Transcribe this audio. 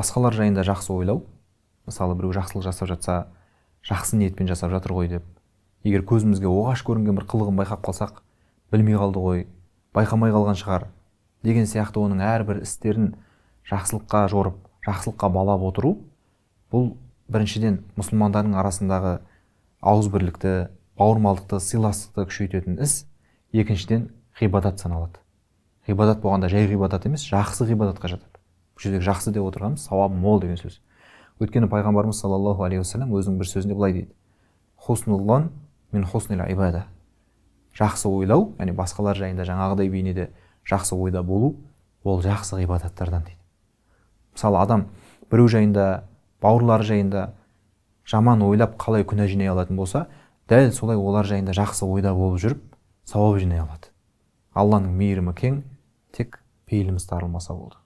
Басқалар жайында жақсы ойлау, мысалы, біреу жақсылық жасап жатса, жақсы ниетпен жасап жатыр ғой деп, егер көзімізге оғаш көрінген бір қылығын байқап қалсақ, білмей қалды ғой, байқамай қалған шығар деген сияқты, оның әрбір істерін жақсылыққа жорып, жақсылыққа балап отыру, бұл біріншіден мұсылмандардың арасындағы ауызбірлікті, бауырмалдықты, сыйластықты күшейтетін іс, екіншіден ғибадат саналады. Ғибадат болғанда жай ғибадат емес, жақсы ғибадатқа жатады. Бұл жердегі жақсы деп отырғанымыз сауабы мол деген сөз. Өйткені пайғамбарымыз саллаллаху алейхи уассалам өзінің бір сөзінде былай дейді: хуснуллан мин хуснил ибада. Жақсы ойлау, яғни басқалар жайында жаңағыдай бейнеде жақсы ойда болу, ол жақсы ғибадаттардан дейді. Мысалы, адам біреу жайында, бауырлары жайында жаман ойлап қалай күнә жинай алатын болса, дәл солай олар жайында жақсы ойда болып жүріп сауап жинай алады. Алланың мейірімі кең, тек пейіліміз тарылмаса болды.